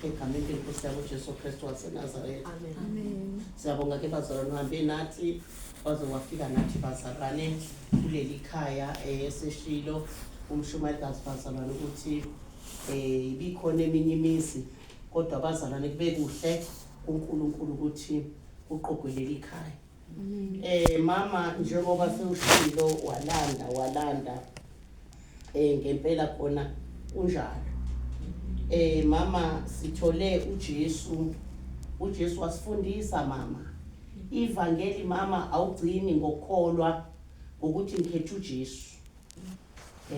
Egameni leNkosi yabo Jesu Kristu waseNazaretha. Amen. Amen. Siyabonga ke bazalwane uhambe nathi waze wafika nathi bazalwane kuleli khaya eseshilo umshumayelikazi bazalwane ukuthi ibikhona eminye imizi kodwa bazalwane kube kuhle kuNkulunkulu ukuthi kuqogwe leli khaya. Mama njengoba sewushilo walanda walanda ngempela khona kunjalo. Mama sithole uJesu, uJesu wasifundisa mama. Ivangeli mama awugcini ngokukholwa ngokuthi ngikhetha uJesu.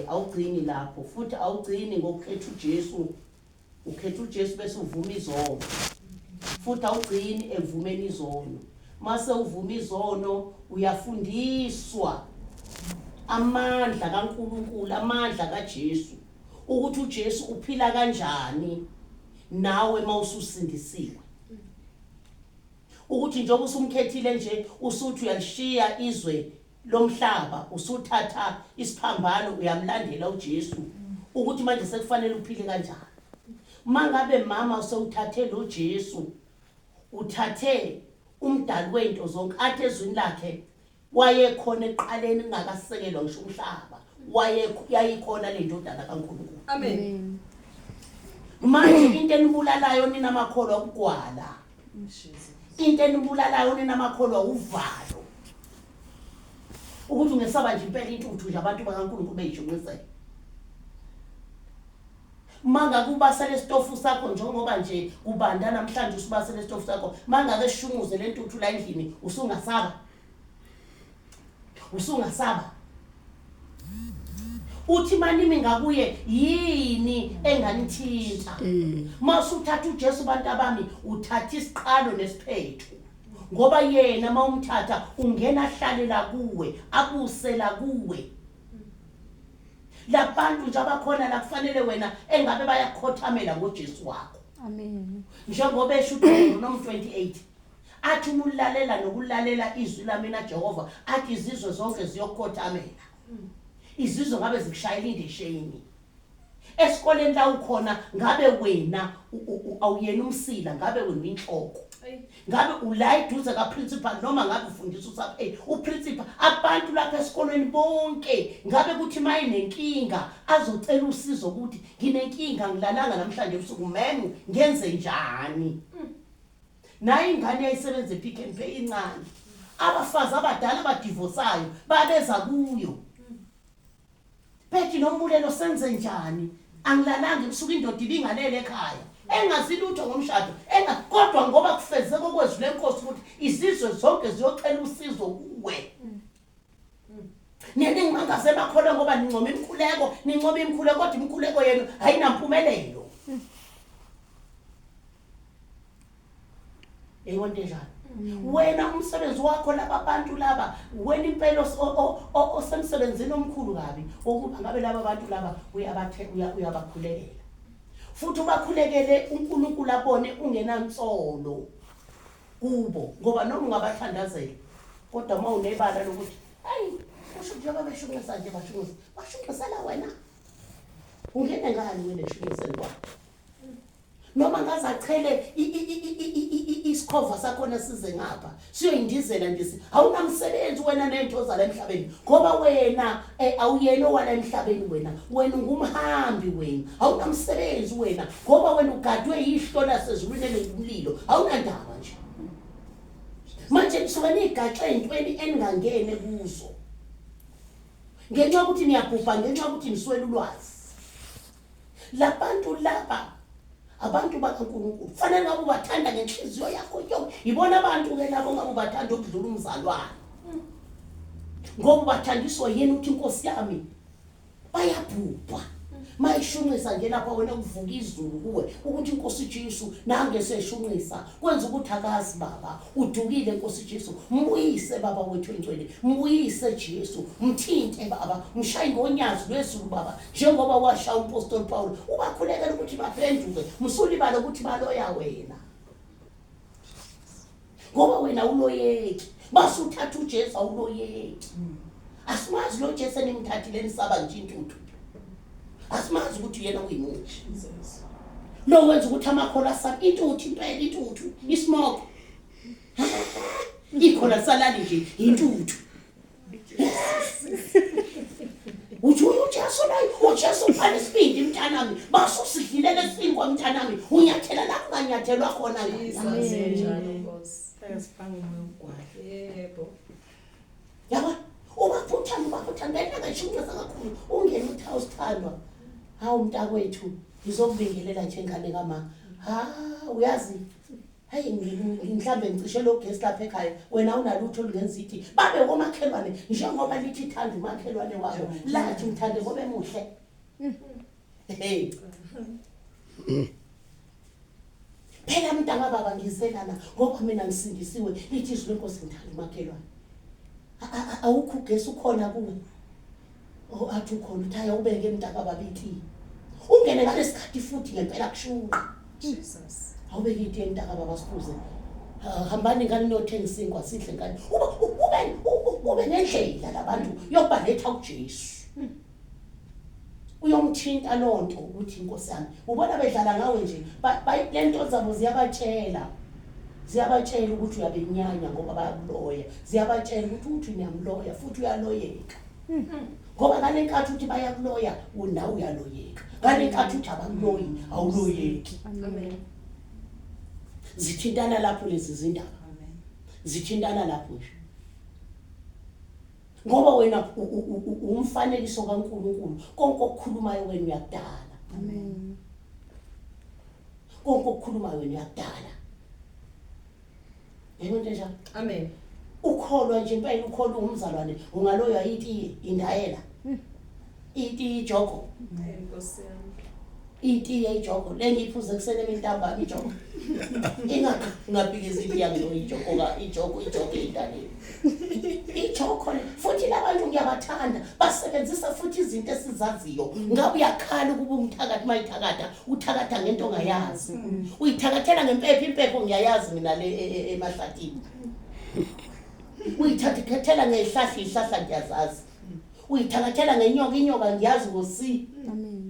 Awugcini lapho futhi awugcini ngokukhetha uJesu. Ukhetha uJesu bese uvuma izono. Futhi awugcini ekuvumeni izono. Mase uvuma izono uyafundiswa amandla kaNkulunkulu, amandla kaJesu, ukuthi uJesu uphila kanjani nawe mawususindisiwe. Ukuthi njengoba usumkhethile nje usuthi uyalishiya izwe lomhlaba usuthatha isiphambano uyamlandela uJesu, ukuthi manje sekufanele uphile kanjani. Mangabe mama usewuthathe lo Jesu, uthathe umdali wento zonke, athi ezwini lakhe wayekhona ekuqaleni kungakasekelwa ngisho umhlaba, yayikhona le ndodana kaNkulunkulu. Amen. Manje into enibulalayo nina makholwa ukugwala, into enibulalayo nina makholwa uvalo, ukuthi ungesaba nje impela intuthu nje abantu bakaNkulunkulu beyishunqisela. Mangake ubasele isitofu sakho njengoba nje kubanda namhlanje, usibasele isitofu sakho, mangake shunquze le ntuthu la endlini, usungasaba, usungasaba. Uthi manimi ngakuye yini enganithinta? Masuthatha uJesu bantu abami, uthatha isiqalo nesiphetho, ngoba yena mawumthatha ungena ahlalela kuwe, abusela kuwe. Labantu nje abakhona la kufanele wena engabe bayakhothamela ngoJesu wakho. Amen. Njengoba esho uDeuteronomy 28 athi uma ulalela nokulalela izwi lami na Jehova, athi izizwe zonke ziyokhothamela. Izizwe ngabe zikushayela indesheni. Esikoleni la ukhona ngabe wena awuyena umsila, ngabe wena uyinhloko. Ngabe ula eduze kaprincipal noma ngabe ufundisa usapho. Hey, uprincipal abantu lapha esikolweni bonke ngabe kuthi mayinenkinga azocela usizo ukuthi nginenkinga ngilalanga namhlanje ebusuku ma'am ngenze njani. Nayi ingane yayisebenza ePick n Pay incane. Abafazi abadala abadivosayo babeza kuyo. Bethi Nombulelo senze njani? Angilalanga ebusuku, indoda ibingalele ekhaya. Engazi lutho ngomshado, enga kodwa ngoba kufezeka okwezwi lenkosi ukuthi izizwe zonke ziyocela usizo kuwe. Nina ningimangaze makholwa ngoba nincoma imikhuleko, nincoma imikhuleko kodwa imikhuleko yenu ayinampumelelo. Yayibona into enjalo. Wena umsebenzi wakho laba bantu laba, wena impela osemsebenzini omkhulu kabi wokuba ngabe laba bantu laba uyabakhulekela. Futhi ubakhulekele uNkulunkulu abone ungenansolo kubo, ngoba noma ungabathandazela kodwa uma unebala lokuthi hayi kusho njengoba beshunqisa nje bashunqisa, bashunqisela wena. Ungene ngani wena eshunqiseni kwakho? Noma ngazachele isikhova sakhona size ngapha siyoyindizela nje, awunamsebenzi wena nento zala emhlabeni, ngoba wena awuyena owala emhlabeni, wena wena ungumhambi, wena awunamsebenzi wena, ngoba wena ugadwe yihlo lasezulwini elingumlilo, awunandaba nje. Manje nisuke nigaxe ezintweni eningangene kuzo ngenxa yokuthi niyabhubha, ngenxa yokuthi niswele ulwazi. Labantu laba abantu bakaNkulunkulu kufanele ngabe ubathanda ngenhliziyo yakho yonke. Yibona abantu ke labo ngabe ubathanda ukudlula umzalwane, ngoba ubathandiswa yini ukuthi inkosi yami bayabhubha. Mayishunqisa nje lapha wena kuvuka izulu kuwe ukuthi inkosi Jesu nange seshunqisa kwenza ukuthi akazi baba udukile. Nkosi Jesu mbuyise baba wethu engcwele, mbuyise Jesu, mthinte baba, mshaye ngonyazi lwezulu baba, njengoba washaya umpostoli Paul. Ubakhulekela ukuthi baphenduke, musulibala ukuthi baloya wena, ngoba wena uloyeki. Basuthatha uJesu awuloyeki. Asimazi lo Jesu enimthathile nisaba nje intuthu, asimazi ukuthi yena uyimuthi. Lo wenza ukuthi amakholwa asaba intuthu impela intuthu ismoke. Ikhona salali nje intuthu. Uthi uJesu la uJesu uphana isibindi mntanami basusidlile lesinkwa mntanami unyathela la kunganyathelwa khona la. Njalo Nkosi. Ayasifaka umoya ogwayo. Yebo. Yabo ubaphuthana ubaphuthana bena ngashunqisa kakhulu ungene uthi awusithandwa. Hawu mntakwethu ngizokubingelela njengane kama. Ha uyazi Hayi mhlambe ngicishe lo gesi lapha ekhaya wena unalutho olungenza ithi babe komakhelwane njengoba lithi thanda umakhelwane wakho lathi mthande ngoba emuhle. Hey. Phela mntaka baba ngizelana ngoba mina ngisindisiwe lithi izwi lenkosi ngithanda umakhelwane. Awukho ugesi ukhona kuwe. Oh athi ukhona uthi ayawubeke mntaka baba itiye. Ungene ngalesikhathi futhi ngempela kushunqa. Jesus. Awubeke itiye mntaka baba siphuze. Hambani ngani niyothenga isinkwa sidle ngani. Ube ube nendlela labantu yokubaletha kuJesu. Uyomthinta lonto ukuthi inkosi yami ubona bedlala ngawe nje lento zabo ziyabatshela. Ziyabatshela ukuthi uyabenyanya ngoba bayakuloya. Ziyabatshela ukuthi uthi niyamloya futhi uyaloyeka. Ngoba ngale nkathi uthi bayakuloya unawe uyaloyeka. Ngale nkathi uthi abakuloyi awuloyeki. Amen. Zithintana lapho lezi zindaba. Amen. Zithintana lapho nje. Ngoba wena umfanekiso kaNkuluNkulu, konke okukhulumayo wena uyakudala. Amen. Konke okukhulumayo wena uyakudala. Yebo into enjalo. Amen. Ukholwa nje impela ukholwa umzalwane ungaloywa itiye indayela. Itiye ijoko. Nkosi yami. Itiye ijoko lengiphuze kusene emintambama ijoko. Ingakho ngabhikisa itiye ngilo ijoko ka ijoko ijoko indaleni. Ijoko le futhi labantu ngiyabathanda basebenzisa futhi izinto esizaziyo. Ngabe uyakhala ukuba umthakathi mayithakatha uthakatha ngento ongayazi. Uyithakathela ngempepho impepho ngiyayazi mina le emahlathini. Uyithathela ngezihlahla izihlahla ngiyazazi. Uyithakathela ngenyoka inyoka ngiyazi ngosi. Amen.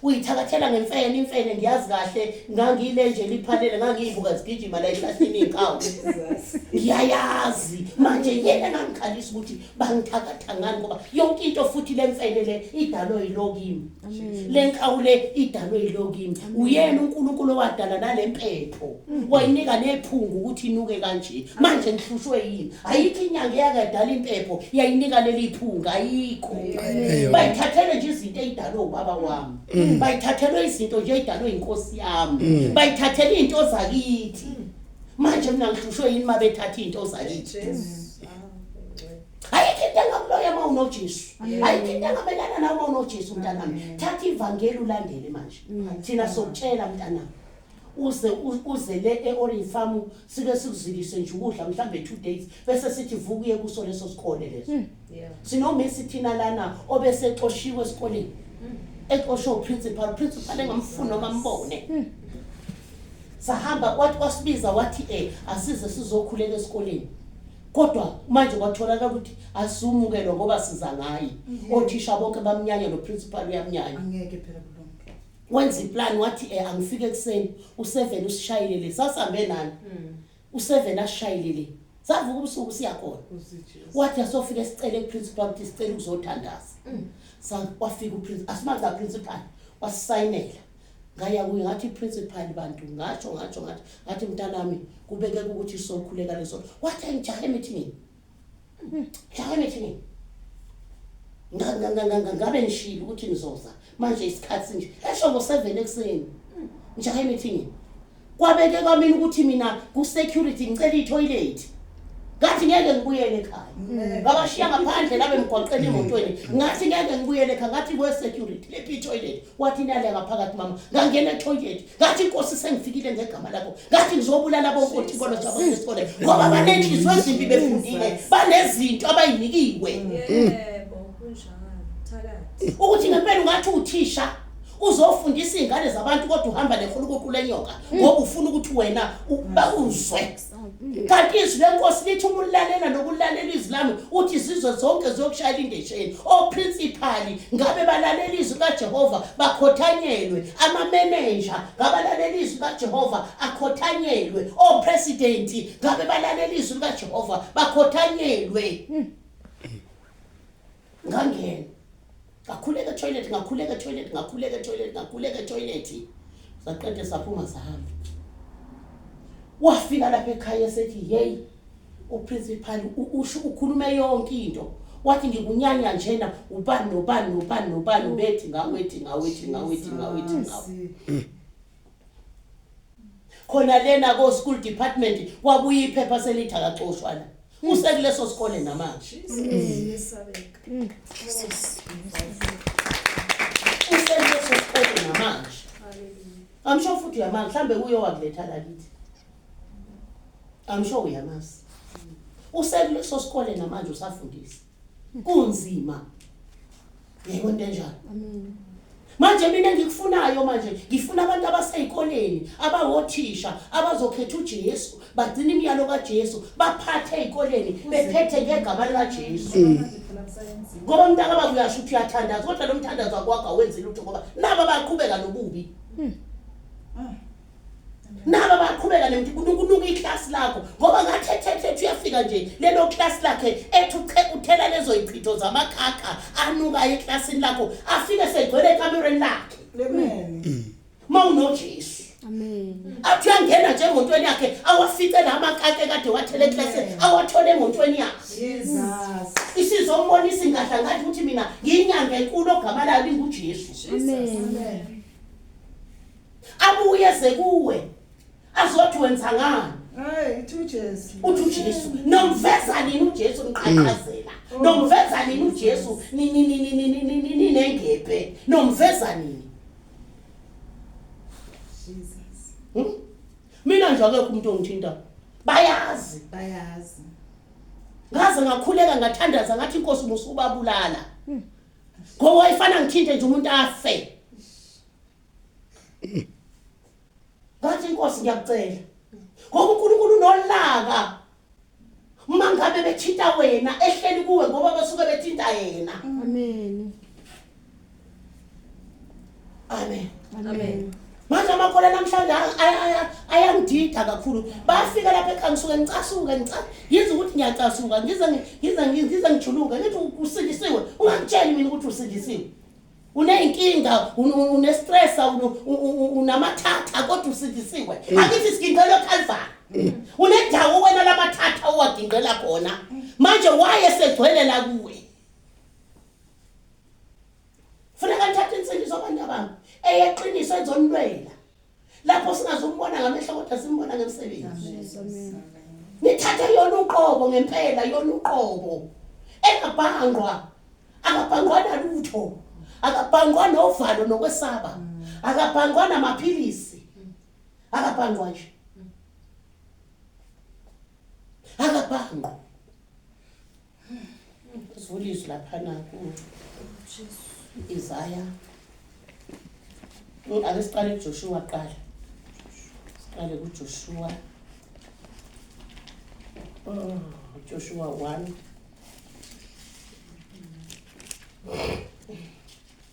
Uyithakathela ngemfene imfene ngiyazi kahle ngangile nje liphalele ngangiyibuka zigijima la ehlahleni inkawu. Ngiyayazi manje yena ngangikhalisa ukuthi bangithakatha ngani ngoba yonke into futhi lemfene le idalwe yilo kimi. Le nkawu le idalwe yilo kimi. Uyena uNkulunkulu owadala nalempepho. Wayinika nephungu ukuthi inuke kanje. Manje ngihlushwe yini? Ayikho inyanga eyakadala impepho yayinika leli phunga ayikho. Bayithathele nje izinto ezidalwe ubaba wami. Bayithathelwe izinto nje ezidalwe inkosi yami. Bayithathele izinto zakithi. Manje mina ngihlushwe yini mabethatha izinto zakithi? Ayikho into engakuloya uma unoJesu. Ayikho into engamelana nawe uma unoJesu mntanami. Thatha ivangeli ulandele manje. Thina sokutshela mntanami. Uze uze le eOrange Farm sike sikuzilise nje ukudla mhlambe 2 days bese sithi vuka uye kuso leso sikole leso. Sinomisi thina lana obese exoshiwe esikoleni. Exoshwe uprincipal, principal engamfuni noma ambone. Sahamba kwathi kwasibiza wathi asize sizokhuleka esikoleni. Kodwa manje kwatholakala ukuthi asumukelwa ngoba siza ngaye. Othisha bonke bamnyanya no principal uyamnyanya. Angeke phela kulonke. Wenza iplan wathi angifike ekseni u7 usishayile le sasambe nani. U7 ashayile le. Savuka ubusuku siyakhona. Wathi asofika sicele kuprincipal ukuthi sicela ukuzothandaza. Wafika uprincipal asimaza principal wasayinela. Ngaya kuye ngathi principal bantu ngasho ngathi ngathi mntanami kubeke ukuthi sokhuleka leso. Wathi ngijahe meeting. Jahe meeting. Ngabe ngishilo ukuthi nizoza. Manje isikhathi nje esho ngo7 ekseni. Ngijahe meeting. Kwabeke kwamina ukuthi mina ku security ngicela i-toilet. Ngathi ngeke ngibuyele ekhaya. Ngabashiya ngaphandle labe emgwaqeni emotweni. Ngathi ngeke ngibuyele ekhaya ngathi kwe security lephi i-toilet. Wathi nale ngaphakathi mama. Ngangena e-toilet. Ngathi inkosi sengifikile ngegama lakho. Ngathi ngizobulala bonke othibolo jabule lesikole. Ngoba banenhliziyo ezimbi befundile. Banezinto abayinikiwe. Yebo, kunjalo. Thakathi. Ukuthi ngempela ungathi uthisha. Uzofundisa izingane zabantu kodwa uhamba nehulukuqu lenyoka ngoba ufuna ukuthi wena bakuzwe. Kanti izwi lenkosi lithi uma ulalela nokulalela izwi lami uthi izizwe zonke ziyokushayela indesheni. Oprincipal ngabe balalela izwi kaJehova bakhothanyelwe, amamenenja ngabalalela izwi kaJehova akhothanyelwe, opresident ngabe balalela izwi likaJehova bakhothanyelwe. Ngangena ngakhuleka etoilet, ngakhuleka etoilet, ngakhuleka etoilet, ngakhuleka etoilet, saqede saphuma sahamba. Wafika lapha ekhaya esethi hey, uprincipal usho ukhulume yonke into, wathi ngikunyanya njena ubani nobani nobani nobani ubethi ngawethi ngawethi ngawethi ngawethi ngawe khona lena ko school department kwabuya iphepha selithi akaxoshwa la, usekuleso sikole namanje, usekuleso sikole namanje. I'm sure futhi uyamazi, mhlambe uye wakuletha la kithi, I'm sure uyamazi, usekuleso sikole namanje usafundisa. Kunzima, yebo, into enjalo. Manje mina engikufunayo manje, ngifuna abantu abasey'koleni abawothisha abazokhetha uJesu, bagcina imiyalo kaJesu, baphathe ey'koleni bephethe ngegama likaJesu. Ngoba umntakababa uyasho ukuthi uyathandaza, kodwa lo mthandazo akwakho awenzi lutho, ngoba naba bayaqhubeka nobubi, naba baqhubeka nekunuka iklasi lakho, ngoba ngathi ethethethe uyafika nje lelo klasi lakhe ethi uthela lezo yichitho zamakhakha anukayo eklasini lakho, afike segcwele ekamereni lakhe. Amen. Uma unoJesu, Amen. athi uyangena nje emontweni yakhe, awafice la makaka kade wathela eklasini, awathole emontweni yakhe. Jesus. Isizombonisa ingadla ngathi ukuthi mina ngiyinyanga enkulu ogama layo linguJesu. Amen. Amen. Abuye eze kuwe azothi wenza ngani? Hey, uthi uJesu. Uthi uJesu, nomveza nini uJesu niqhaqhazela? Nomveza nini uJesu ninengebhe? Nomveza nini? Jesus. Mina nje akekho umuntu ongithinta, bayazi. Bayazi. Ngaze ngakhuleka, ngathandaza, ngathi inkosi musubabulala, ngoba wayefana ngithinte nje umuntu afe. Ngathi inkosi ngiyakucela, ngoba uNkulunkulu unolaka uma ngabe bethinta wena ehleli kuwe, ngoba basuke bethinta yena. Amen. Amen. Amen. Manje amakhola namhlanje ayangidida kakhulu. Bafika lapha ekhaya, ngisuke ngicasuke, ngiza ukuthi ngiyacasuka, ngize ngijuluke, ngithi usindisiwe, ungangitsheli mina ukuthi usindisiwe, uney'nkinga, une-stress, unamathatha, kodwa usindisiwe. Akithi siginqelwe eKalvari, unendawo wena lamathatha owaginqela khona, manje waye segcwele la kuwe. Funeka nithathe insindiso, abantu abami, eyeqiniso ezonilwela lapho singazumbona ngamehlo kodwa simbona ngemsebenzi. Amen. Nithathe yona uqobo ngempela, yona uqobo engabhangqwa, akabhangqwa nalutho, akabhangqwa novalo nokwesaba, akabhangqwa namaphilisi, akabhangqwa nje, akabhangqwa. Sivula izwi laphana ku Isaya. Ake siqale kuJoshua, qala siqale kuJoshua. Oh, Joshua 1.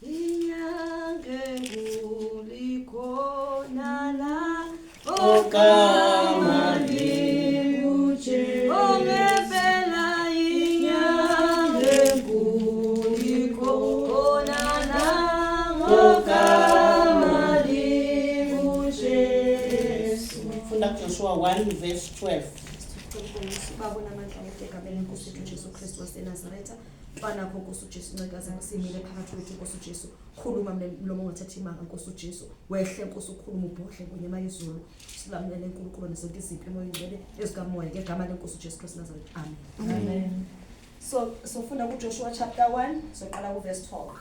Inyange kulikhona la Ogama linguJesu. Ongempela inyange kulikhona la ogama linguJesu. Funda kuJoshua 1 verse 12. Baba onamandla wonke, egameni lenkosi yethu uJesu Kristu waseNazaretha, mntwanakho Nkosi uJesu, incekazi simile phakathi kwethu Nkosi uJesu. Khuluma mlomo ongathathi imanga Nkosi uJesu. Wehle Nkosi, ukhuluma ubhodle ngonyama yezulu, silamulele enkulunkulu nezonke izimpi emoya ingcwele ezikamoya ngegama lenkosi uJesu Kristu Nazaretha, amen. Amen. So sofunda kuJoshua chapter 1, soqala kuverse 12.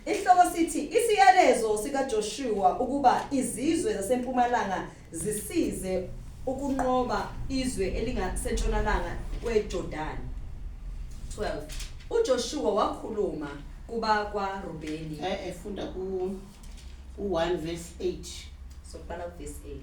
Isihloko sithi isiyalezo sikaJoshua ukuba izizwe zasempumalanga zisize ukunqoba izwe elingasentshonalanga kweJordan. 12. UJoshua wakhuluma kuba kwaRubeni. Funda ku U1 verse 8. Soqala kuverse 8.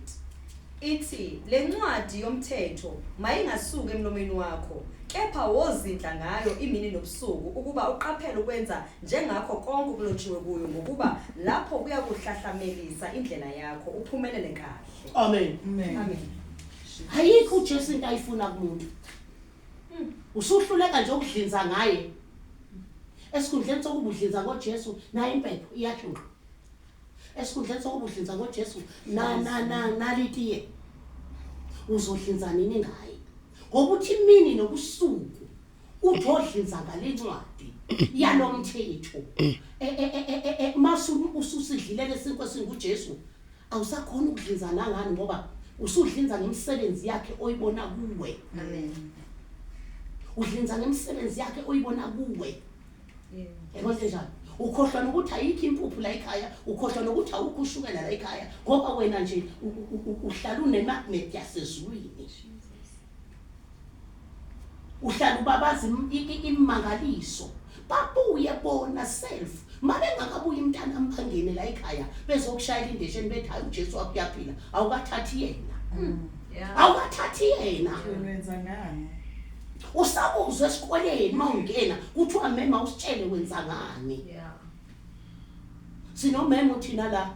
Ithi lencwadi yomthetho mayingasuki emlomeni wakho, kepha wozindla ngayo imini nobusuku ukuba uqaphele ukwenza njengakho konke okulotshiwe kuyo, ngokuba lapho kuyakuhlahlamelisa indlela yakho uphumelele kahle. Amen. Amen. Amen. Ayikho uJesu into ayifuna kumuntu. Usuhluleka nje ukudlinza ngaye. Esikhundleni sokuba udlinza ngoJesu, nayo impepho iyahluka. Esikhundleni sokuba udlinza ngoJesu, na na na nalitiye. Uzodlinza nini ngaye? Ngokuthi imini nobusuku uthi odlinza ngalencwadi yalomthetho. Masu ususidlile lesinkwa singuJesu, awusakhona ukudlinza nangani ngoba usudlinza ngemisebenzi yakhe oyibona kuwe. Amen. Udlinza ngemisebenzi yakhe oyibona kuwe. Yebo. Yabona njani? Ukhohlwa nokuthi ayikho impuphu la ekhaya, ukhohlwa nokuthi awukho ushukela la ekhaya, ngoba wena nje uhlala une-magnet yasezulwini. Uhlala ubabaza imangaliso. Babuye bona self. Mabengakabuyi umntana bangene la ekhaya bezokushayela indesheni bethi hayi uJesu wakho uyaphila, awukathathi yena. Yeah. Awukathathi yena. Wena wenza ngani? Usabuzwa esikoleni mawungena kuthiwa mema usitshele wenza ngani. Yeah. Sinomemo thina la.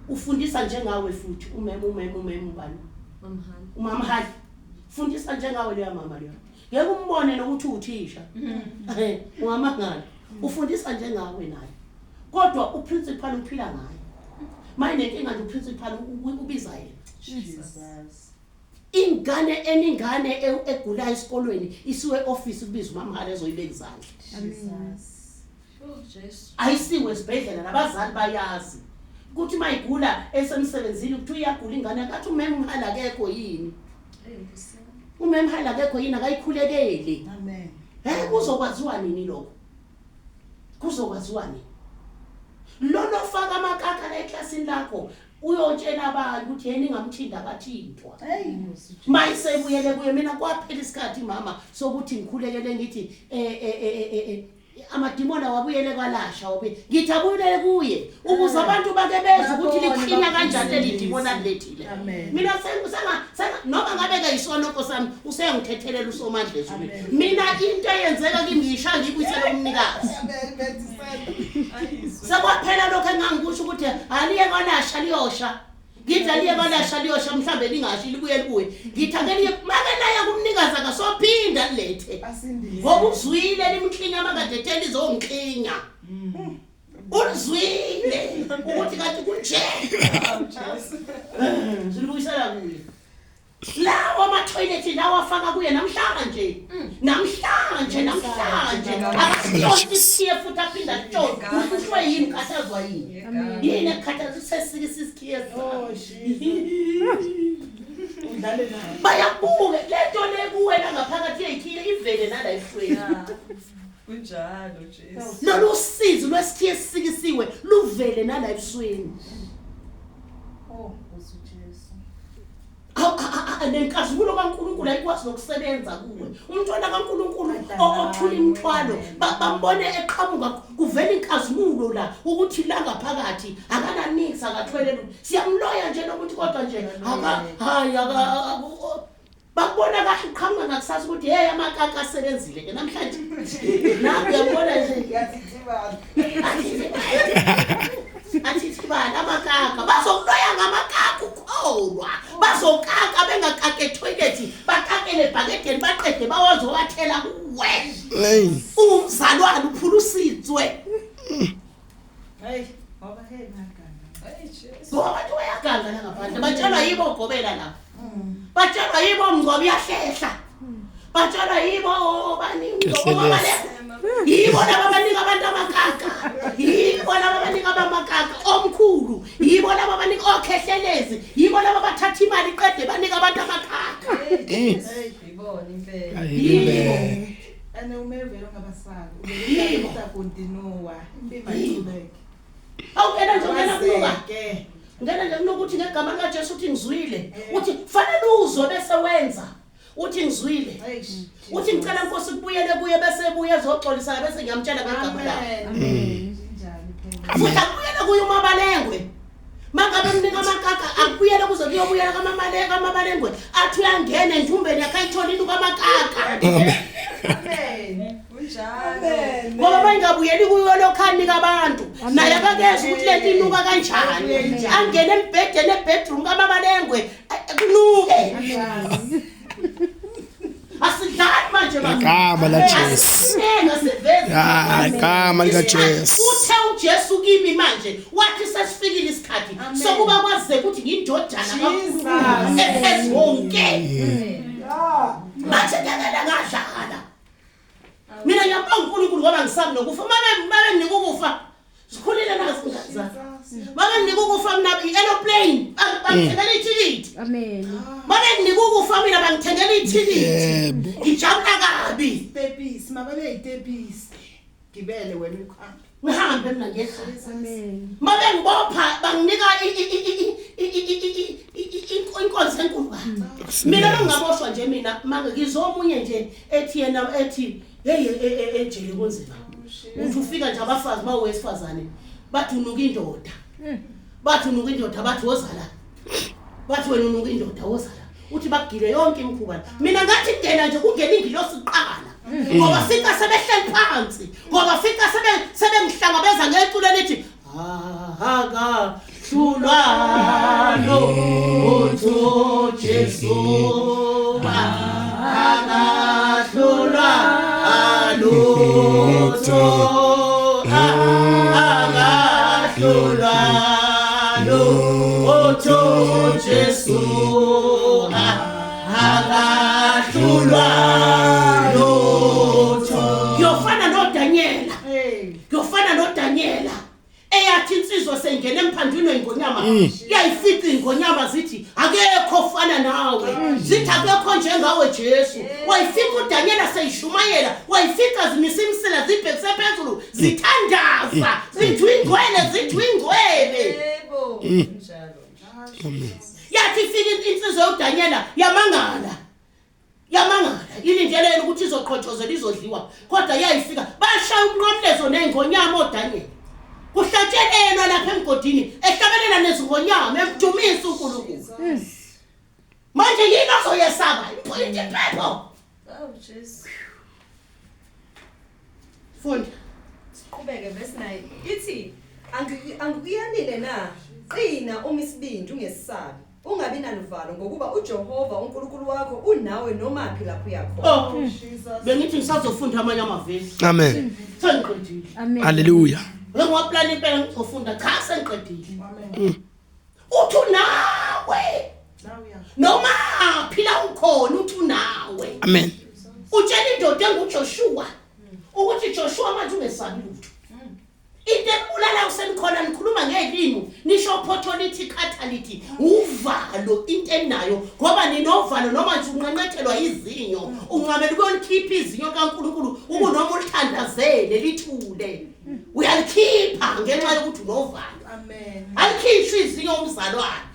Ufundisa njengawe futhi umemo umemo umemo ubani? Mamhali. Umamhali. Fundisa njengawe leya mama leya. Ngeke umbone nokuthi uthisha. Ungamangala. Ufundisa njengawe naye. Kodwa uprincipal uphila ngaye. Manje nenkinga nje uprincipal ubiza yena. Jesus. Ingane eningane egula esikolweni isiwe office kubiza umamhali ezoyibeka izandla. Jesus. Oh Jesu. Ayisiwe esibhedlela nabazali bayazi. Kuthi mayigula esemsebenzini kuthi uyagula ingane akathi umemhali akekho yini. Hey Nkosi. Umemhali akekho yini akayikhulekeli. Amen. Kuzokwaziwa nini lokho? Kuzokwaziwa nini? Lona ofaka amakaka la eklasini lakho uyotshela abantu ukuthi yena ingamthinda akathintwa. Hey Nkosi Jesu. Mayisebuyele kuye mina kwaphela isikhathi mama sokuthi ngikhulekele ngithi amadimoni wabuyele kwalasha wabuye ngithi abuyele kuye ukuze abantu bake bezwe ukuthi likhlinya kanjani leli dimoni alilethile. Amen. Mina senga noma ngabe kayisona Nkosi yami usengithethelela uSomandla ezulwini. Amen. Mina into eyenzeka kimi ngiyishaya ngiyibuyisele kumnikazi. Amen. Sekwaphela lokho engangikusho ukuthi aliye kwalasha liyosha. Ngithi aliye kwalasha liyosha mhlambe lingashi libuye libuye. Ngithi ake liye make laya kumnikazi akasophinda lilethe. Asindise. Ngoba uzwile limklinya makade ethela izongiklinya. Ulizwile ukuthi kanti kunje. Silibuyisela kuye. Lawa ama-toilet lawa afaka kuye namhlanje. Namhlanje namhlanje. Akasitshontshe isikhiye futhi aphinda atshontshe. Ufuhlwe yini ukhathazwa yini? Yini ekukhathaza usesike isikhiye Oh Jesus. Udlale naye. Bayabuke lento le kuwena ngaphakathi yeyikhiye ivele nala ehlweni. Kunjalo Jesu. Lolu sizi lwesikhiye esisikisiwe luvele nala ebusweni. Oh Nkosi Jesu. Nenkazimulo kaNkulunkulu ayikwazi nokusebenza kuwe. Umntwana kaNkulunkulu othula imithwalo bambone eqhamuka kuvela inkazimulo la ukuthi la ngaphakathi akananix akathwele lutho. Siyamloya nje lokuthi kodwa nje hayi bakubona kahle uqhamuka ngakusasa ukuthi hey amakaka asebenzile ke namhlanje. Naku uyabona nje Yathithibala. Athithibala amakaka bazokuloya ngamakaka ukholwa bazokaka bengakaka etoilet bakakele ebhakedeni baqede bawazowathela kuwe. Hey. Umzalwane uphulusitswe. Hey, ngoba hey ngaganga. Hey Jesu. Ngoba abantu bayaganga la ngaphandle batshelwa yibo gobela la. Batshelwa yibo mngcwabo uyahlehla. Batshelwa yibo bani mngcwabo babaleka. Yibo laba abanika abantu amakaka. Yibo laba abanika abamakaka omkhulu. Yibo laba abanika okhehlelezi. Yibo laba abathatha imali iqede banika abantu amakaka. Hey Ibona impela. Amen. Ene umevelo ngabasaki. Yebo. Ubeka continua. Impilo iqhubeke. Awungena nje ungena kunuka. Awazeke. Ngena nje kunokuthi ngegama likaJesu uthi ngizwile. Uthi fanele uzwe bese wenza. Uthi ngizwile. Hey. Uthi ngicela Nkosi kubuyele kuye bese ebuye ezoxolisa bese ngiyamtshela ngegama lakhe. Amen. Injani phela. Futhi akubuyele kuye uMabalengwe. Mangabe mnika amakaka akubuyele kuze kuyobuyela kaMamaleka kaMabalengwe athi uyangena endumbeni yakhe ayithole inuka amakaka. Amen. Kunjalo. Ngoba bayingabuyeli kuyo lokho anika abantu naye akakeze ukuthi lento inuka kanjani. Angene embhedeni ebedroom kaMabalengwe kunuke. Asidlali manje baba. Igama la Jesu. Asidlali. Ya, igama lika Jesu. Uthe uJesu kimi manje wathi sesifikile isikhathi sokuba kwazeke ukuthi ngiyindodana kaNkulunkulu ephezu wonke. Manje ngeke ngadlala. Mina ngiyabonga uNkulunkulu ngoba ngisabi nokufa. Mabe nginika ukufa. Sikhulile nazi ingane zami. Mabe nginika ukufa mina i-aeroplane bangithengela ithikithi. Amen. Mabe nginika ukufa mina bangithengela ithikithi. Yebo. Ngijabula kabi. Stepisi, mababe yitepisi. Gibele wena uhambe. Ngihambe mina ngekhaya. Amen. Mabe ngibopha banginika inkonzo enkulu kabi. Mina bengingaboshwa nje mina manje ngizomunye nje ethi yena ethi hey ejele kunzima. Uthi ufika nje abafazi bawesifazane bathi unuka indoda. Bathi unuka indoda bathi woza la. Bathi wena unuka indoda woza la. Uthi bakugile yonke imikhuba. Mina ngathi kungena nje kungena ingilosi kuqala. Ngoba fika sebehleli phansi. Ngoba fika sebengihlangabeza ngeculo elithi haka hlulwalo uthu Jesu akahlulwa alutho akahlulwa lutho Jesu akahlulwa lutho. Kuyofana noDaniela. Kuyofana noDaniela eyathi insizwa sengena emphandwini wengonyama yayifica ingonyama zithi akekho ofana nawe, zithi akekho njengawe Jesu. Wayifica uDaniela seyishumayela, wayifica zimisa imisila zibhekise phezulu zithandaza zithi ingcwele, zithi ingcwele. Yebo. Kunjalo. Yathi ifika insizwa yoDaniela yamangala. Yamangala ilindelele ukuthi izoqhotshozela izodliwa, kodwa yayifika bashaya umnqamlezo nengonyama oDaniela. Kuhlatshelelwa lapha emgodini ehlabelela nezingonyama emdumisa uNkulunkulu. Manje yini ozoyesaba? Impilo impepho. Oh Jesu. Funda. Siqhubeke verse 9. Ithi angikuyanile na? Qina uma isibindi ungesabi. Ungabi naluvalo ngokuba uJehova uNkulunkulu wakho unawe nomaphi lapho uyakhona. Oh, bengithi ngisazofunda amanye amavesi. Amen. Sengiqedile. Amen. Hallelujah. Bengiwaplana impela ngizofunda cha sengiqedile. Amen. Uthi unawe. Noma phila ukhona uthi unawe. Amen. Utshela indoda enguJoshua ukuthi Joshua manje ungesabi lutho. Into ebulala usenikhona nikhuluma ngelimi nisho photho lithi khathalithi uvalo into enayo ngoba ninovalo noma nje unqanqethelwa izinyo unqamela ukuyolikhipha izinyo kaNkuluNkulu ukunoma ulithandazele lithule uyalikhipha ngenxa yokuthi unovalo. Amen. Alikhishwa izinyo umzalwane.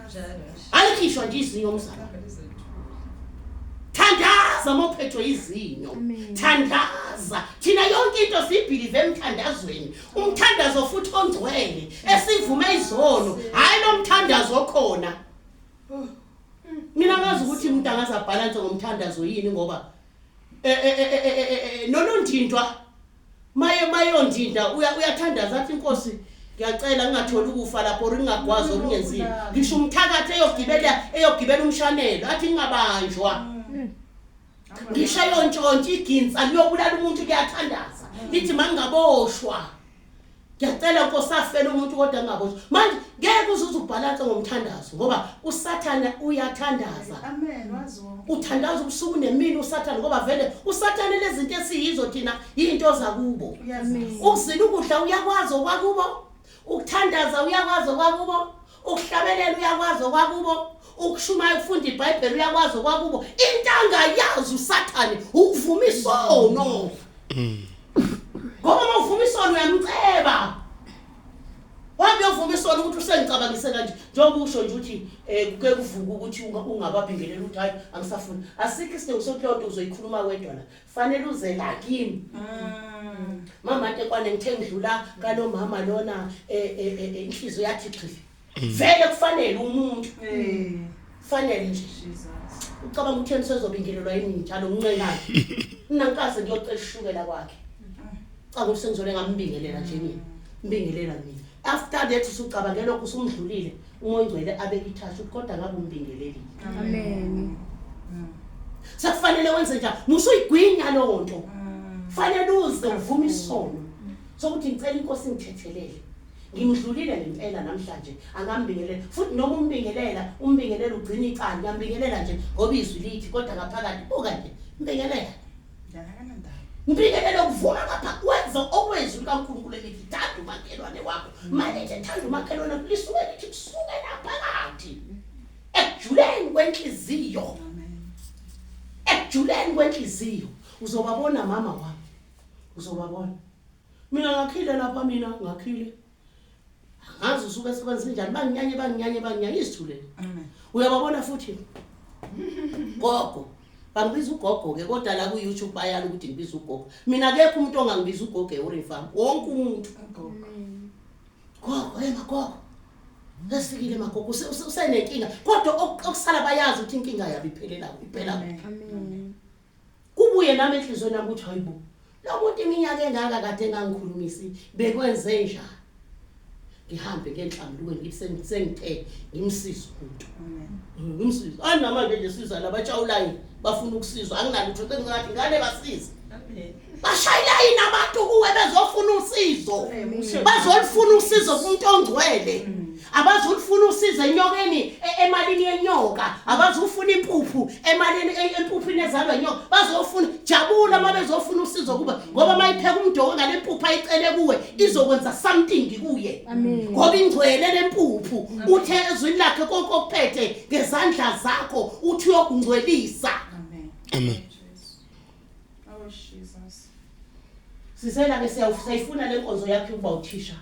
Kunjalo. Alikhishwa nje izinyo umzalwane. Thandaza mophethwe izinyo. Thandaza. Thina yonke into siyibhilive emthandazweni. Umthandazo futhi ongcwele esivume izono, hayi lo mthandazo okhona. Mina ngazi ukuthi umuntu angaze abhalanse ngomthandazo yini ngoba nonondindwa maye mayondinda uyathandaza athi inkosi ngiyacela ngingatholi ukufa lapho or ngingagwazi or ngingenzini. Ngisho umthakathi eyogibela umshanelo athi ngingabanjwa. Ngisho yontshontsha iginsa liyobulala umuntu kuyathandaza lithi mangingaboshwa. Ngiyacela Nkosi afele umuntu kodwa ngingaboshwa. Manje ngeke uze ubhalanse ngomthandazo ngoba uSathane uyathandaza. Amen. Wazi wonke. Uthandaza ubusuku nemini uSathane ngoba vele uSathane lezinto esiyizo thina into zakubo. Uyazi. Ukuzila ukudla uyakwazi okwakubo, ukuthandaza uyakwazi okwakubo, ukuhlabelela uyakwazi okwakubo, ukushumayela ukufunda iBhayibheli uyakwazi okwakubo. Into angayazi uSathane ukuvuma isono. Ngoba uma uvuma isono uyamceba. Wambe uyovuma isono ukuthi usengicabangise kanje njengoba usho nje ukuthi um kuke kuvuka ukuthi ungababingelela ukuthi hayi angisafuni. Asikho isidingo sokuthi leyo nto uzoyikhuluma wedwa la. Fanele uze la kimi. Mama Ntekwane ngithe ngidlula kalo mama lona inhliziyo yathi xhifi. Vele kufanele umuntu. Fanele nje. Ucabanga ukuthi yena usezobingelelwa yini njalo ngincengayo. Mina ngikaze ngiyocela ushukela kwakhe. Cha ukuthi sengizole ngambingelela nje mina. Mbingelela mina. After that usucabange lokho usumdlulile uMoya oNgcwele abeke ithashi ukuthi kodwa ngabe umbingelelile. Amen. Sekufanele wenze njani? Musuyigwinya leyo nto. Fanele uze uvume isono. Sokuthi ngicela inkosi ingithethelele. Ngimdlulile ngempela namhlanje angambingelela futhi noma umbingelela umbingelela ugcina icala ngiyambingelela nje ngoba izwi lithi kodwa ngaphakathi buka nje mbingelela mbingelela ukuvuma ngapha wenza okwezwi likaNkulunkulu elithi thanda umakhelwane wakho malithi thanda umakhelwane lisuke lithi kusuke naphakathi ekujuleni kwenhliziyo ekujuleni kwenhliziyo uzobabona mama wami uzobabona mina ngakhile lapha mina ngakhile angazi usuke sekwenze njani banginyanye banginyanye banginyanye izithulele uyababona futhi gogo bangibiza ugogo ke kodwa la ku YouTube bayala ukuthi ngibiza ugogo mina akekho umuntu ongangibiza ugogo eUrifam wonke umuntu gogo hey magogo esifikile magogo usenenkinga kodwa okusala bayazi ukuthi inkinga yabo iphelela iphela Amen. Kubuye nami enhliziyweni yami ukuthi hayibo lo muntu iminyaka engaka kade engangikhulumisi bekwenze njani ngihambe ngenhlambulukweni ngithi sengithe ngimsize umuntu ngimsize ani namanje nje siza labatshawulayo bafuna ukusizwa anginalutho sengingathi ngane basize bashayela yini abantu kuwe bezofuna usizo bazolifuna usizo kumuntu ongcwele abazulifuna usizo enyokeni emalini yenyoka abazufuna impuphu emalini empuphini ezalwa inyoka bazofuna jabula uma bezofuna usizo kuba ngoba mayipheka umdoko ngale mpuphu ayicele kuwe izokwenza something kuye ngoba ingcwele lempuphu uthe ezwini lakhe konke okuphethe ngezandla zakho uthi uyokungcwelisa. Amen. Oh Jesus. Sisela ke siyayifuna le nkonzo yakhe ukuba uthisha.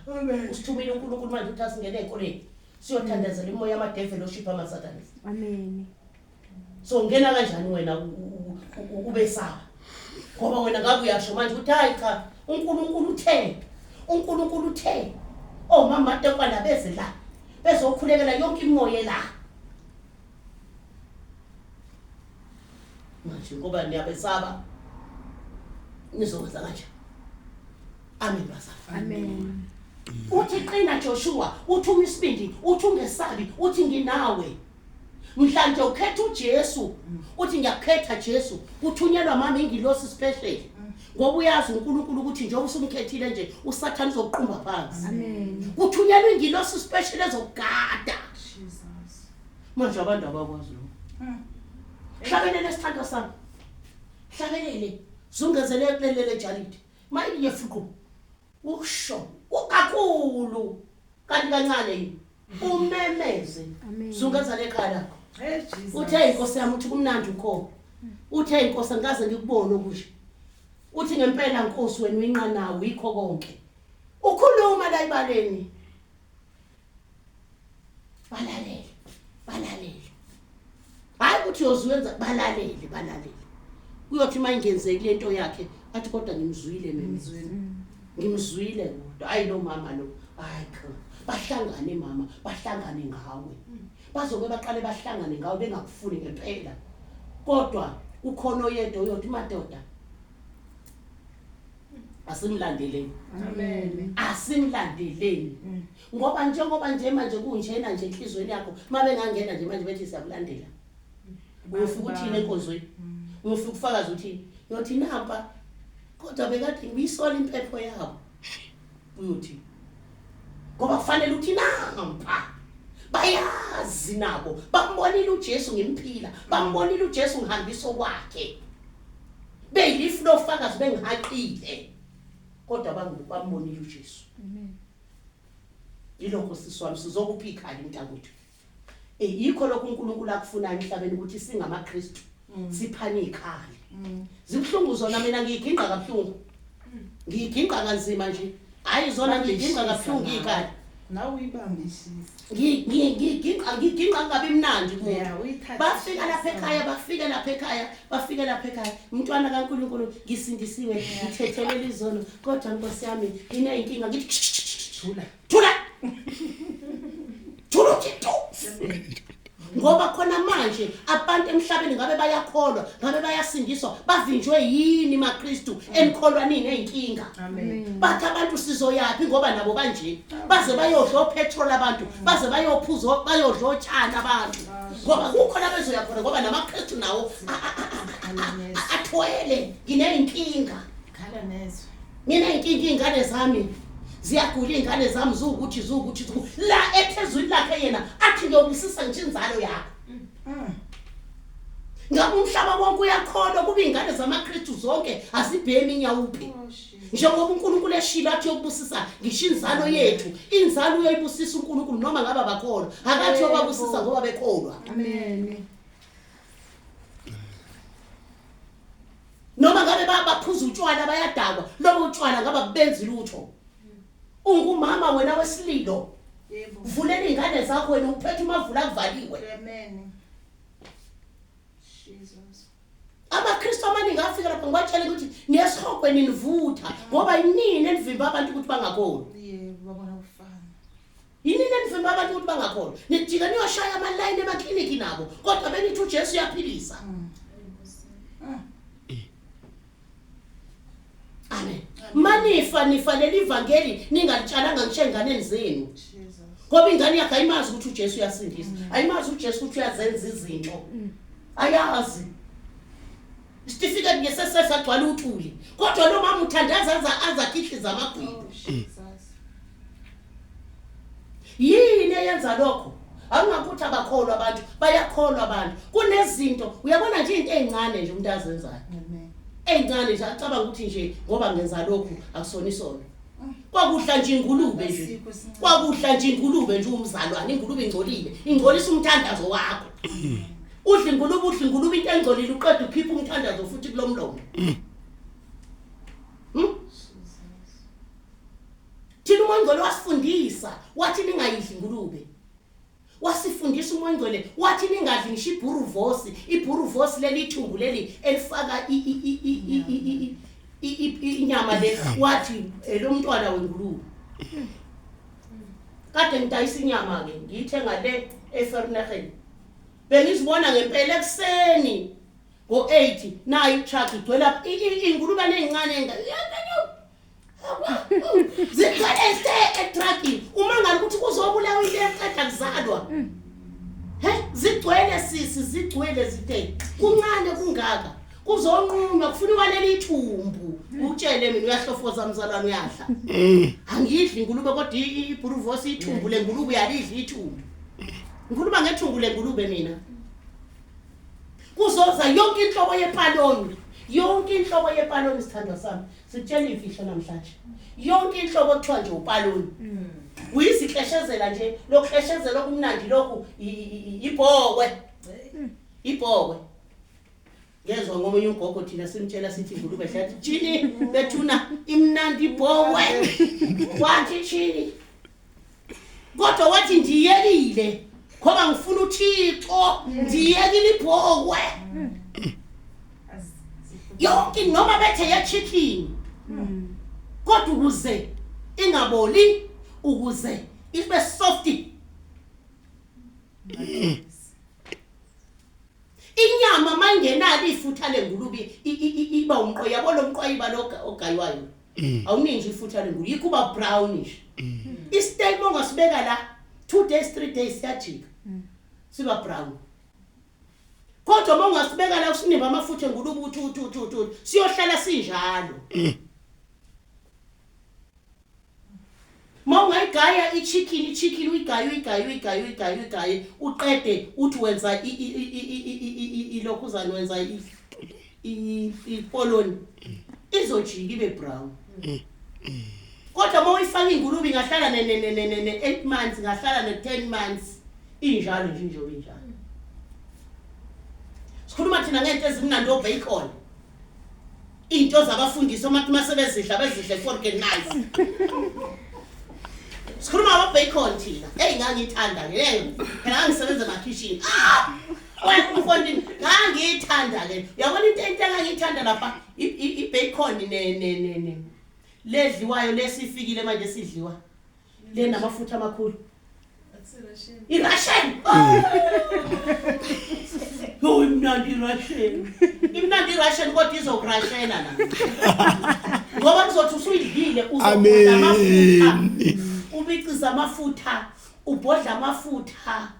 Usithumile uNkulunkulu manje ukuthi asingene ezikoleni. Siyothandazela imoya yamadevil oshipha amasatanisi. Amen. So ngena kanjani wena ubesaba? Ngoba wena ngabe uyasho manje ukuthi hayi cha uNkulunkulu uthe. uNkulunkulu uthe. Oh mama Tekwana beze la. Bezokhulekela yonke imoya la. Manje ngoba niyabesaba nizokwenza kanje. Amen bazalwane. Amen. Uthi qina Joshua, uthi uma isibindi, uthi ungesabi, uthi nginawe. Mhlanje ukhetha uJesu, uthi ngiyakukhetha Jesu, kuthunyelwa mama ingilosi special. Ngoba uyazi uNkulunkulu ukuthi njengoba usumkhethile nje uSathane uzokuqumba phansi. Amen. Kuthunyelwa ingilosi special ezokugada. Jesus. Manje abantu abakwazi lokho. Hlabelele isithandwa sami. Hlabelele. Zungezele kulelele jalidi. Mayiye fuqu. Usho ukakhulu kanti kancane yini umemeze Amen. zungeza lekhaya lakho. Hey Jesus. Uthe inkosi yami uthi kumnandi ukhona. Uthe inkosi angikaze ngikubone okusho. Uthi ngempela Nkosi wena uyinqanawe yikho konke. Ukhuluma la ibaleni. Balalele. Balalele. Hayi ukuthi uyozuyenza balalele balalele. Kuyothi mayingenzeki lento yakhe athi kodwa ngimzwile mina. Ngimzwile kodwa hayi lo mama lo hayi cha bahlangane mama bahlangane ngawe bazoke baqale bahlangane ngawe bengakufuni ngempela kodwa ukhona oyedwa oyothi madoda asimlandeleni Amen. asimlandeleni ngoba njengoba nje manje kunjena nje enhlizweni yakho mabengangena nje manje bethi siyakulandela uyofika uthini enkonzweni uyofika ufakaza uthini uyothi nampa kodwa bekade ngiyisola impepho yabo uyothi ngoba kufanele uthi nampa bayazi nabo bambonile uJesu ngimphila bambonile uJesu ngihambisa okwakhe beyilifu lofakazi bengihaqile kodwa bambonile uJesu. Amen. Yilokho sisi wami sizokupha ikhali mntakwethu. Yikho lokho uNkulunkulu akufunayo emhlabeni ukuthi singamaKristu siphane ikhali. Zibuhlungu zona mina ngiyiginqa kabuhlungu. Ngiyiginqa kanzima nje. Hayi zona ngiyiginqa kabuhlungu ikhali. Nawe uyibambisise. Ngiginqa ngiginqa kungabi mnandi kumuntu. Yeah, uyithathe. Bafika lapha ekhaya, bafika lapha ekhaya, bafika lapha ekhaya. Umntwana kaNkulunkulu, ngisindisiwe, ngithethelela izono, kodwa Nkosi yami ngineyinkinga. Ngithi Thula. Thula. Thula uthi tu. Ngoba khona manje abantu emhlabeni ngabe bayakholwa, ngabe bayasindiswa, bavinjwe yini maKristu enikholwa nini eyinkinga? Amen. Bathi abantu sizoyaphi ngoba nabo banje baze bayodla opetrol abantu, baze bayophuza, bayodla otshani abantu, ngoba kukhona bezoya khona, ngoba namaKristu nawo athwele. Ngineyinkinga. Khala nezwe. Ngineyinkinga, iy'ngane zami ziyagula, iy'ngane zami ziwukuthi ziwukuthi ziwukuthi. La ethezwini lakhe yena athi ngiyobusisa nje inzalo yakho. Ngabe umhlaba wonke uyakholwa kuba iy'ngane zamaKristu zonke azibhemi inyawuphi. Oh, Jesus. Njengoba uNkulunkulu eshilo athi uyokubusisa ngisho inzalo yethu, inzalo uyoyibusisa uNkulunkulu noma ngabe abakholwa. Akathi uyobabusisa ngoba bekholwa. Amen. Noma ngabe baphuza utshwala bayadakwa, lobo utshwala ngabe abenzi lutho. Ungumama wena wesililo. Yebo. Vulela iy'ngane zakho wena, uphethe umavula kuvaliwe. Amen. Jesus. AmaKristu amaningi afika lapha ngibatshele ukuthi niyesihogweni nivutha ngoba yinini enivimba abantu ukuthi bangakholwa. Yebo, babona kufana. Yinini enivimba abantu ukuthi bangakholwa. Nijika niyoshaya amalayini emakliniki nabo, kodwa benithi uJesu uyaphilisa. Amen. Manifa nifa leli ivangeli ningalitshalanga ngisho ey'nganeni zenu. Jesus. Ngoba ingane yakhe ayimazi ukuthi uJesu uyasindisa. Ayimazi uJesu ukuthi uyazenza izinto. Ayazi. Isitifiketi ngesesesa agcwala uthuli. Kodwa lo mama uthandaza azakhihliza amagwibo. Oh, Jesus. Yini eyenza lokho? Angingakuthi abakholwa abantu, bayakholwa abantu. Kunezinto, uyabona nje into ezincane nje umuntu azenzayo. Amen. Ezincane nje acabanga ukuthi nje ngoba ngenza lokhu akusona isono. Kwakudla nje ingulube nje. Asikho isincane. Kwakudla nje ingulube nje umzalwane, ingulube ingcolile. Ingcolisa umthandazo wakho. Udla ingulube, udla ingulube into engcolile uqeda ukhipha umthandazo futhi kulomlomo. Thina uMoya oNgcwele wasifundisa, wathi ningayidli ingulube. Wasifundisa uMoya oNgcwele, wathi ningadli ngisho ibhuruvosi, ibhuruvosi leli ithumbu leli elifaka inyama le, wathi lo mntwana wengulube. Kade ngidayisa inyama ke, ngiyithenga le eFernegen. Bengizibona ngempela ekuseni ngo-8 nayi itruck igcwele ingulube ezincane enga. Zigcwele se etruckini. Uma ngabe ukuthi kuzobulawa into eqeda kuzalwa. He, zigcwele sisi, zigcwele zithe. Kuncane kungaka. Kuzonqunywa kufunwa leli ithumbu. Utshele mina uyahlofoza mzalwane uyadla. Angidli ingulube kodwa ibhuruvosi ithumbu lengulube uyalidla ithumbu. Ngikhuluma ngethumbu lengulube mina. Kuzoza yonke inhlobo yepaloni. Yonke inhlobo yepaloni sithandwa sami. Sikutshela imfihlo namhlanje. Yonke inhlobo kuthiwa nje upaloni. Uyizihleshezela nje, lokuhleshezela okumnandi lokhu ibhokwe. Ibhokwe. Ngezwa ngomunye ugogo thina simtshela sithi ingulube hlathi tshini bethuna imnandi ibhokwe. Wathi tshini. Kodwa wathi ndiyekile ngoba ngifuna uThixo, ndiyekile ibhokwe. Yonke noma bethe ye chicken. Kodwa ukuze ingaboli, ukuze ibe soft. Inyama mayingenalo ifutha lengulube iba umqoyi, yabo lo mqoyi ba lo ogaywayo. Awuningi ifutha lengulube, yikho uba brownish. Isteak mongasibeka la 2 days 3 days siyajika. Siba brown. Kodwa uma ungasibeka la usinimba amafutha engulube uthi uthi uthi uthi siyohlala sinjalo. Uma ungayigaya ichicken, ichicken uyigaye uyigaye uyigaye uyigaye uyigaye uqede uthi wenza ilokhuzana wenza ipoloni izojika ibe brown. Kodwa uma uyifaka ingulube ingahlala ne 8 months, ingahlala ne 10 months injalo nje njengoba injalo. Sikhuluma thina ngento ezimnandi obacon. Into zabafundisi omathi masebezidla bezidle fork and knife. Sikhuluma ngama bacon thina. Hey, ngangithanda ke leyo. Phela ngangisebenza emakhishini. Ah! Wena umfondini, ngangiyithanda ke. Uyabona into engangiyithanda lapha i-bacon ne ne ne ne. Ledliwayo lesifikile manje sidliwa. Le namafutha amakhulu. I-Russian. Yo, imnandi i-Russian. Imnandi i-Russian kodwa izokurashela na. Ngoba kuzothi usuyidlile uzobhodla amafutha. Ubiciza amafutha, ubhodla amafutha.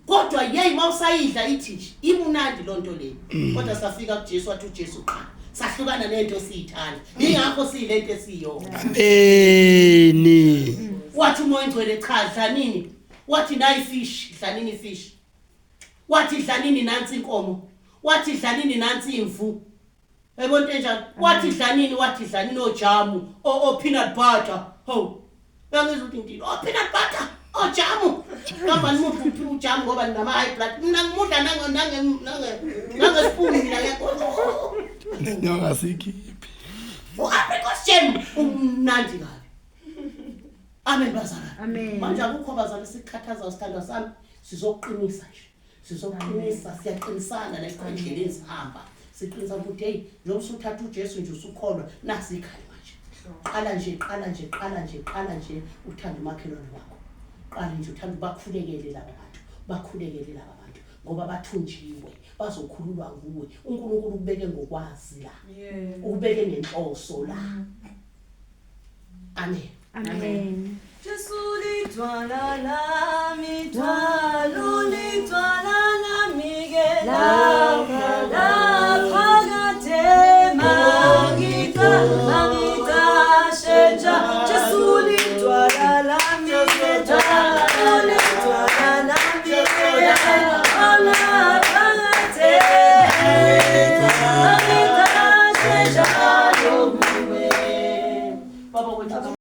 Kodwa yeyi mawusayidla ithi nje imunandi lonto le. Kodwa safika kuJesu wathi uJesu qha. Sahlukana nento siyithanda. Ingakho siyilento esiyona. Amen. Wathi uMoya oNgcwele cha dlanini. Wathi nayi fish, dlanini fish. Wathi dlanini nansi inkomo. Wathi dlanini nansi imvu. Yayibona into enjalo. Wathi dlanini, wathi dlanini ojamu, o peanut butter. Ho. Uyangizwa ukuthi ngithini? O peanut butter, ojamu. Kamba nimuphi ujamu ngoba ninama high blood. Mina ngimudla nange nange nange nange spoon mina ngiyakho. Nenyoka sikhiphi. U-apricot jam umnandi kabi. Amen bazalwane. Amen. Manje akukho bazalwane sikhathaza sithandwa sami, sizoqinisa nje. Sizoqinisa, siyaqinisana la endleleni sihamba. Siqinisa ukuthi hey, njengoba usuthatha uJesu nje usukholwa, nasi ikhali manje. Qala nje, qala nje, qala nje, qala nje uthanda umakhelwane wakho. Qala nje uthanda bakhulekele laba bantu, bakhulekele laba bantu ngoba bathunjiwe, bazokhululwa nguwe. uNkulunkulu ukubeke ngokwazi la. Ukubeke ngenhloso la. Amen. Amen. Jesu lidwala lami.